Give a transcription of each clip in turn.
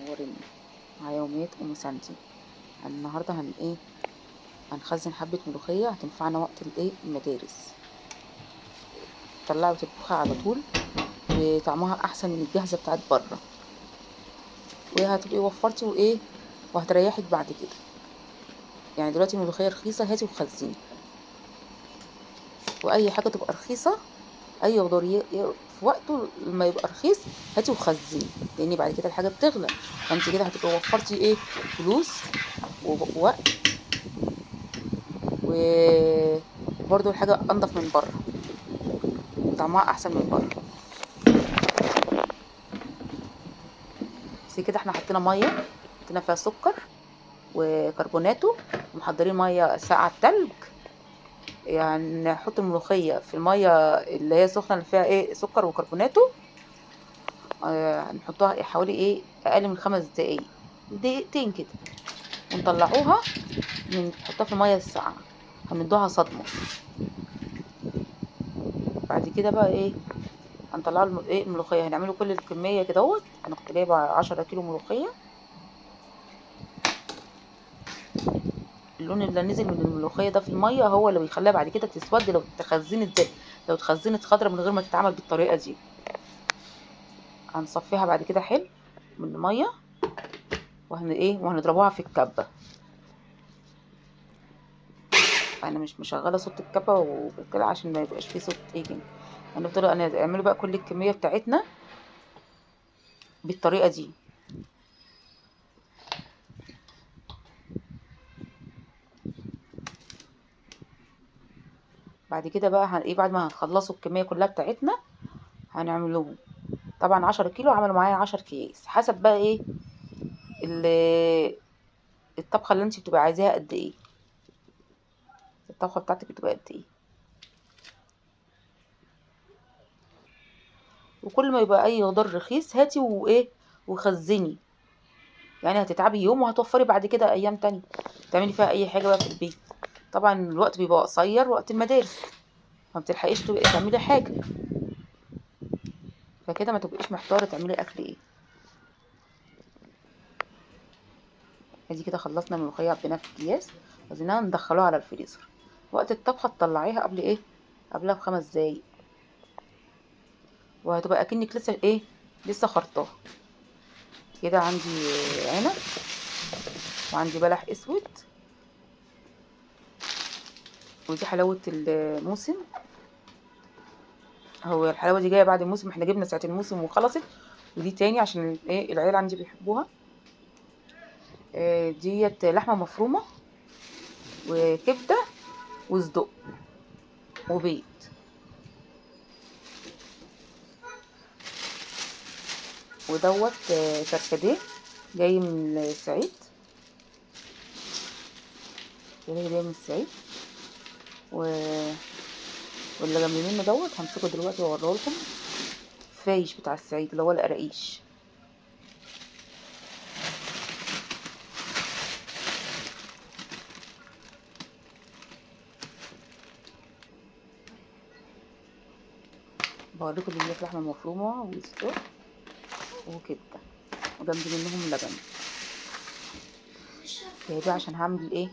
منوريني مع يوميات ام ساندي. النهارده هن ايه هنخزن حبه ملوخية هتنفعنا وقت الايه المدارس، تطلعي وتطبخها على طول وطعمها احسن من الجاهزة بتاعت بره، وهتبقي وفرتي وايه وهتريحك بعد كده. يعني دلوقتي الملوخية رخيصة، هاتي وخزني، واي حاجة تبقى رخيصة اي خضار في وقته لما يبقى رخيص هاتي وخزني، لان بعد كده الحاجة بتغلى، فانت كده هتبقي وفرتي ايه فلوس ووقت، وبرده الحاجة انضف من بره وطعمها احسن من بره. بس كده احنا حطينا مية، حطينا فيها سكر وكربوناتو، ومحضرين مية ساقعه التلج. يعني نحط الملوخية في المية اللي هي سخنة اللي فيها ايه سكر وكربوناتو، نحطها حوالي ايه اقل من 5 دقايق، دقيقتين كده، ونطلعوها نحطها في المية الساقعه، هندوها صدمة. بعد كده بقى ايه هنطلعوا ايه الملوخية، هنعمله كل الكمية كده اهوت. انا كنت جايبه 10 كيلو ملوخية. اللون اللي نزل من الملوخية ده في المية هو اللي بيخليها بعد كده تسود لو اتخزنت، زي لو اتخزنت خضرة من غير ما تتعمل بالطريقة دي. هنصفيها بعد كده حلو من المية، وهن ايه وهنضربوها في الكبه. انا مش مشغله صوت الكبه وكده عشان ما يبقاش فيه صوت ايه كده. هنفضل نعمله بقى كل الكمية بتاعتنا بالطريقة دي. بعد كده بقى ايه بعد ما هنخلصوا الكمية كلها بتاعتنا هنعملوه. طبعا 10 كيلو عملوا معايا 10 اكياس، حسب بقى ايه الطبخة اللي انت بتبقى عايزاها قد ايه، الطبخة بتاعتك بتبقى قد ايه. وكل ما يبقى اي خضار رخيص هاتي وايه وخزني، يعني هتتعبي يوم وهتوفري بعد كده ايام تانية تعملي فيها اي حاجة بقى في البيت. طبعا الوقت بيبقى قصير وقت المدارس، ما بتلحقيش تعملي حاجة، فكده ما تبقيش محتارة تعملي اكل ايه. ادي كده خلصنا الملوخية، عبيناها في اكياس، عايزينها ندخلوها على الفريزر. وقت الطبخة تطلعيها قبل ايه قبلها ب5 دقايق، وهتبقى اكنك لسه ايه لسه خرطاها كده. عندي عنب وعندي بلح اسود، ودي حلاوة الموسم. هو الحلاوة دي جاية بعد الموسم، احنا جبنا ساعة الموسم وخلصت، ودي تاني عشان ايه العيال عندي بيحبوها. ديت لحمه مفرومه وكبده وصدق وبيض. ودوت كركديه جاي من الصعيد، جاي من الصعيد. واللي جنب منه دوت همسكه دلوقتي واوريه لكم، فايش بتاع الصعيد اللي هو القراقيش. بوريكم دلوقتي لحمه مفرومه وصدق وكبده، وجنب منهم لبن. جايباه عشان هعمل ايه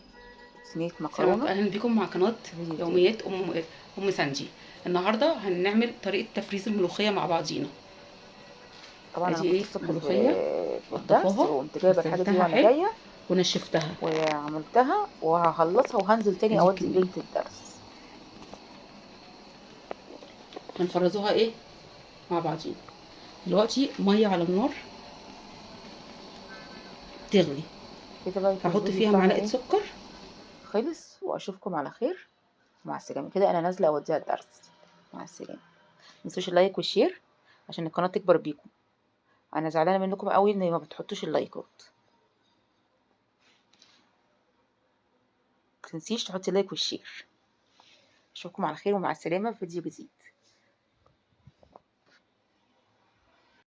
صينية مكرونه. اهلا بكم مع قناة يوميات ام ساندي. النهارده هنعمل طريقه تفريز الملوخية مع بعضينا. طبعا انا كنت الصبح ملوخية قطفتها وقمت جايبه الحاجة دي وانا جاية ونشفتها وعملتها، وهخلصها وهنزل تاني اودي بنت الدرس. هنفرزوها ايه مع بعضينا. دلوقتي مية على النار تغلي، هحط فيها معلقه سكر. خلص، واشوفكم على خير، مع السلامة. كده انا نازله اوديها الدرس، مع السلامة. متنسوش ال like وال share عشان القناة تكبر بيكم. انا زعلانة منكم قوي ان ما بتحطوش اللايكات. متنسيش تحطي like وال share. اشوفكم على خير ومع السلامة في فيديو جديد.